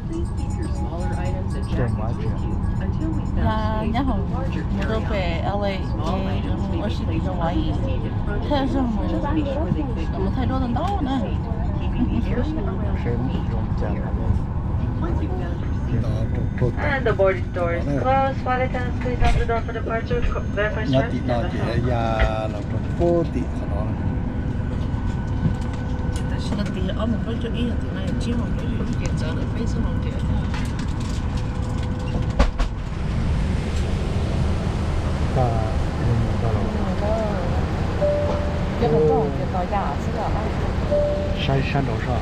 Ces nyob hauv mus rau pem L A ces ua si tim Hawaii, thawj zaug mus, mus thaij duab tau ntau na. Seb zoo cas. And the boarding door is closed. Flight attendants, please open the door for departure. Nyob tim no ces ya los rau pem tim qhov no. Tam sim no tim ob moos plaub caug ib, tim no tsib moos plaub caug ib ces txawv lawm peb xuab moos ces. Saib sab nraud soj.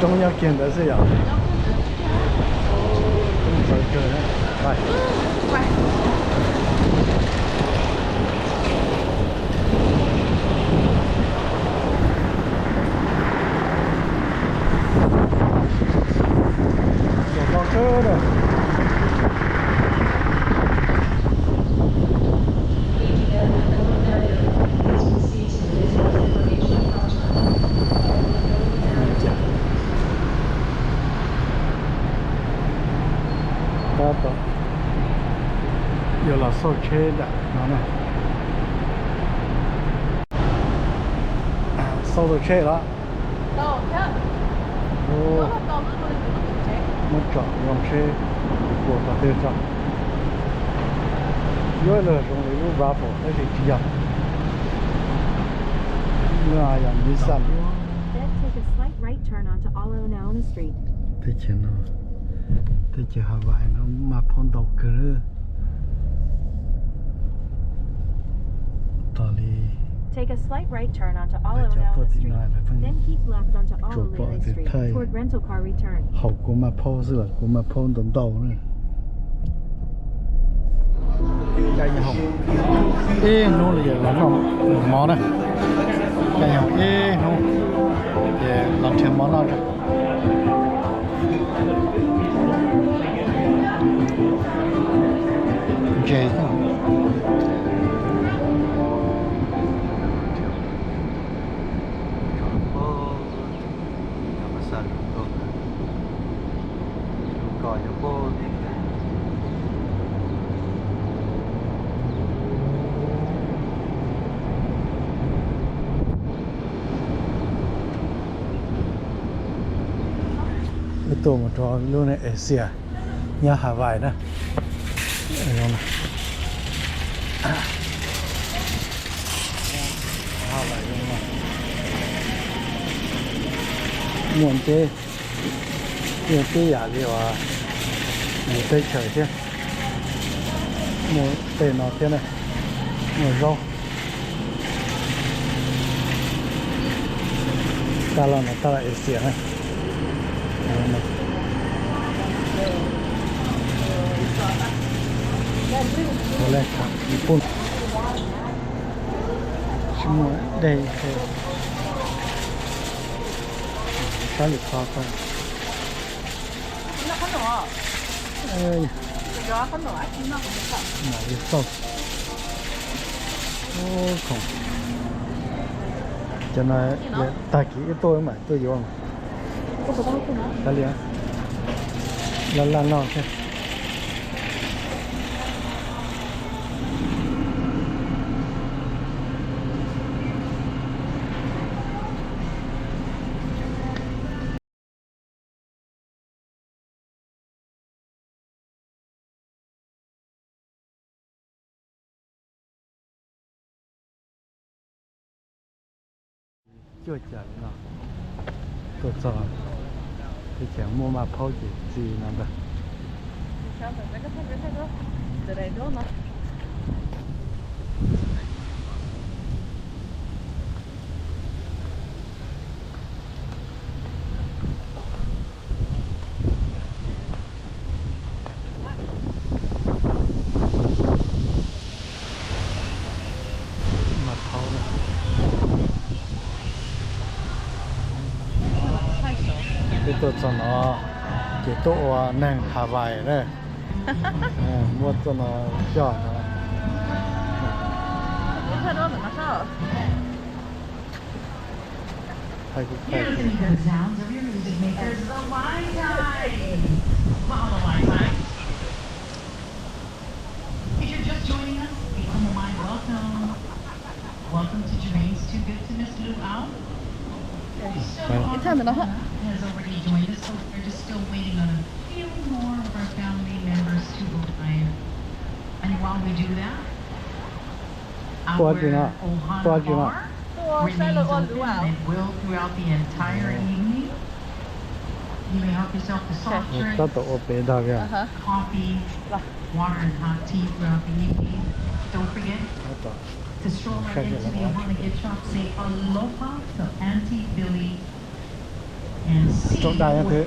Roob nyob kiag ntawd xwb yom. Ntxaws kawg na. Tau tsheb na. Tab tom yuav los xauj tsheb nram no na. Xauj tau tsheb los? Muab tsom zoo tsheb, puas qhov twg tso. Yuav luag zoo li lub Raffle tab sis tsis yog. Lub no yog Nissan. Then take a slight right turn onto All Own Elm Street. Teb chaws no, teb chaws Hawaii no maj phaub ntau kawg. Tos li Take a slight right turn onto All Own Elm Street. Then keep left onto All Own Street toward rental car return. Haus kua maj phaub xwb los kua maj phaub ntau ntau na. Ib hnub li los noj mov na. Ib hnub ces los nrhiav mov noj. Ntses. Wb tuaj mus rau lub Asia nyob Hawaii na. Muaj nteb, muaj tib yam li uas lwm teb chaws thiab. Muaj tej no thiab na, muaj zaub. Taj laj no taj laj Asia na. Ua le khav ib pun. Tsis muaj dej, sab lwm qhov ko. Mam li xauj. Khoom cov no tag kis wb tuaj mam tuaj yuav. Kav liam, laj laj noj thiab. Cuaj caim li no, tuaj txog teb chaws muaj maj phaub ces txi no ntag. Maj phaub na. Peb tuaj txog no ces tuaj ua neeg Hawaii na. Muab txoj no coj no. Here's the sounds of your music makers, the Mai Tai. Mahalo Mai Tai. If you're just joining us, welcome. Welcome to Dreams Too Good to Miss Luau. We're so honored Hannah has already joined us, but we're just still waiting on a few more of our family members to arrive. And while we do that, our Ohana bar remains open and it will throughout the entire evening. You may help yourself to soft drinks, coffee, water, and hot tea throughout the evening. Don't forget to stroll right into the Ohana gift shop, say aloha to Auntie Billy. Rau dag thiab.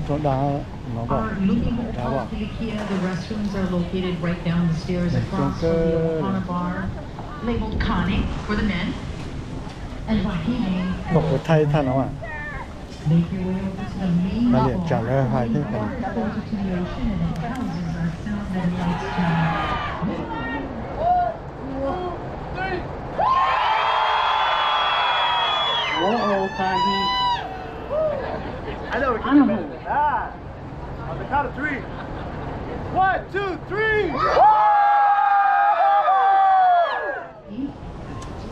Rau dag no. Our Lumiho Park Kilikia, the restrooms are located right down the stairs across from the Ohana bar, labeled Kane for the men and Wahine for the women. Make your way over to the main hall. It is large, closer to the ocean, and it houses our sound and lights team. Whoa, Kahi. I know we can do better than that. On the count of three. One, two, three.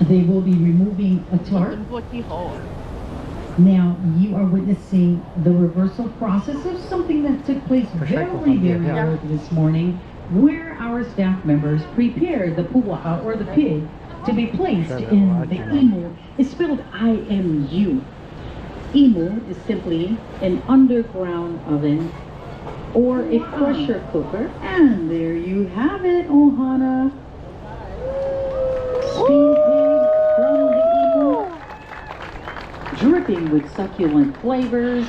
They will be removing a tarp. Now you are witnessing the reversal process of something that took place very, very early this morning, where our staff members prepared the puwa'a, or the pig, to be placed in the imu. It's spelled I M U. Imu is simply an underground oven or a pressure cooker. And there you have it, Ohana. Steamed pig from the imu, dripping with succulent flavors.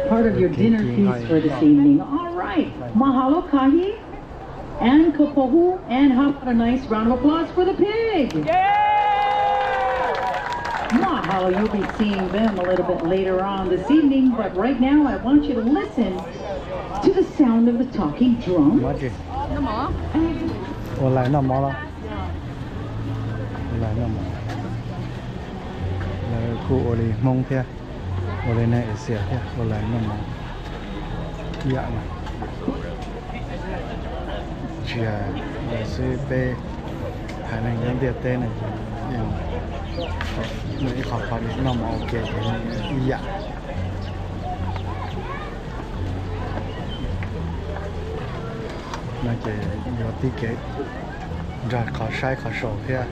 Part of your dinner feast for this evening. All right. Mahalo, Kahi. And Kapohu, and how about a nice round of applause for the pig? Mahalo, you'll be seeing them a little bit later on this evening, but right now I want you to listen to the sound of the talking drum. Ua lais noj mov los? Ua lais noj mov. Lawv kuj ua li Hmoob thiab, ua li neeg Asia thiab, ua lais noj mov ib yam no. Tsis hais lawv xwb, peb haiv neeg nyob ntiaj teb no ces yeej muaj ib qho qhov noj mov ua ke ces ib yam. No ces yuav tib kev nrog qhov saib qhov sau thiab,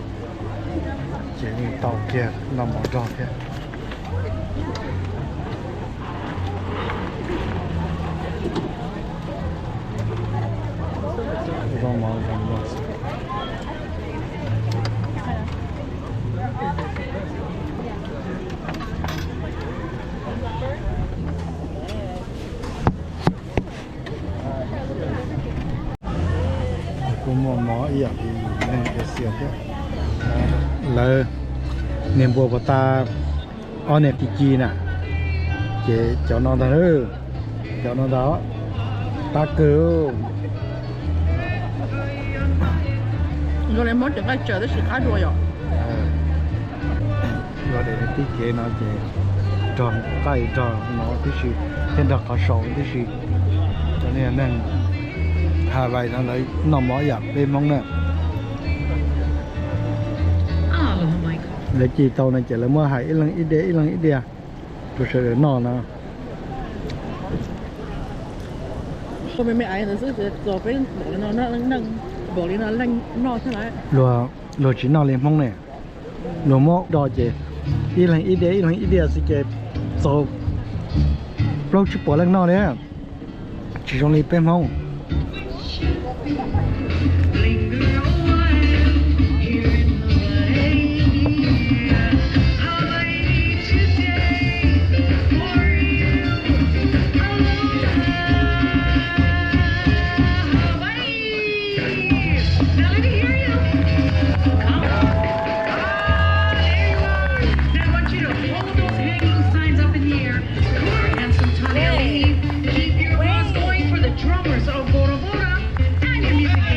ces yeej tau kiag noj mov nrog thiab. Noj mov zoo no xwb. Kuj muaj mov ib yam li neeg Asia thiab. Lawv niag npua puas tas, ob niag ti ci na, ces cov no ntag, cov no ntag, qab kawg. Nkaus li Hmoob cov nqaij tsaws tab sis qab dua yom. Los daim tib kev no ces nrog nqaij nrog no tib si, thiab nrog qhov sau tib si. Cov niag neeg Hawaii no lawv noj mov yam peb Hmoob na. Lawv ci tau no ces lawv muab hais ib leeg ib diav ib leeg ib diav rau sawv daws noj no. Ua me me ais ntawd xwb, txog peb npaum li no, npaum li no leej noj thiab lawm. Luag, luag tsis noj li Hmoob ne. Luag muab do ces ib leeg ib diav ib leeg ib diav xwb ces txaus plaub tsib puas leej noj li. Tsis zoo li peb Hmoob. Now let me hear you. Come on. Ah, there you are. Now I want you to hold those hanging signs up in the air. Come on, handsome Tony Ali. Keep your applause going for the drummers of Bora Bora and your music.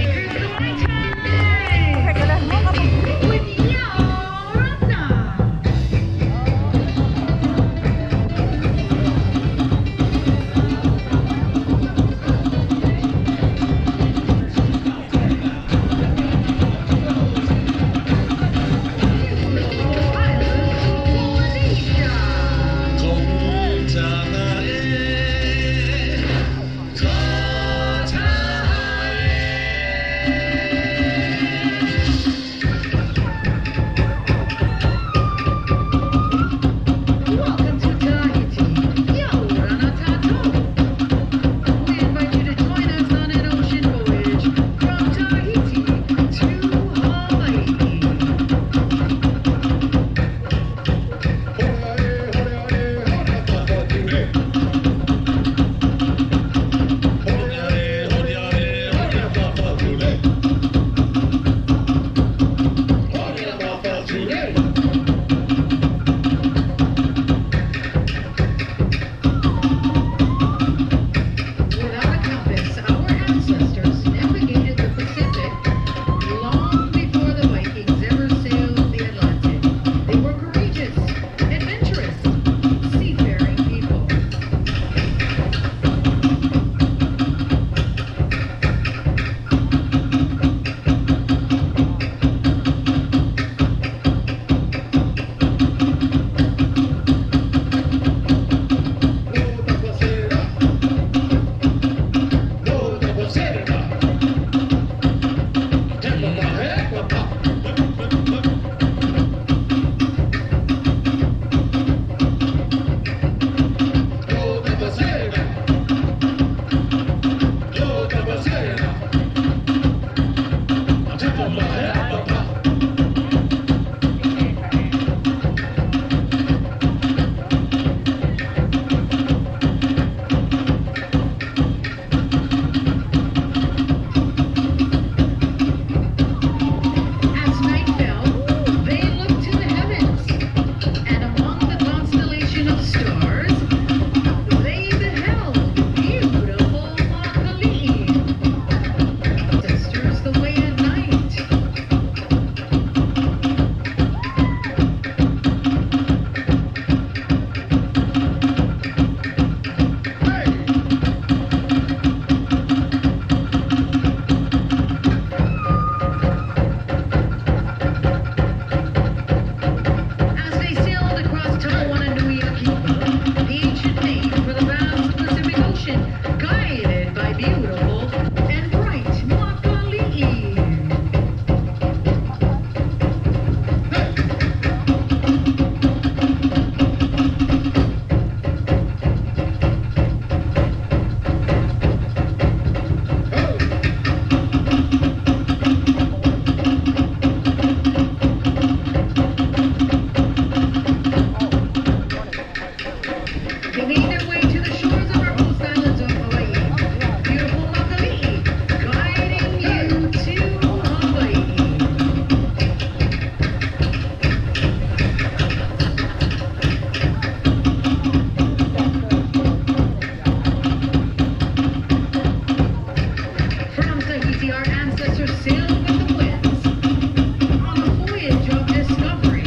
Guided by beautiful and bright Makali'i. They made their way to the shores of our coast islands of Hawaii. Beautiful Makali'i, guiding you to Hawaii. From Tahiti, our ancestors sailed with the winds on a voyage of discovery.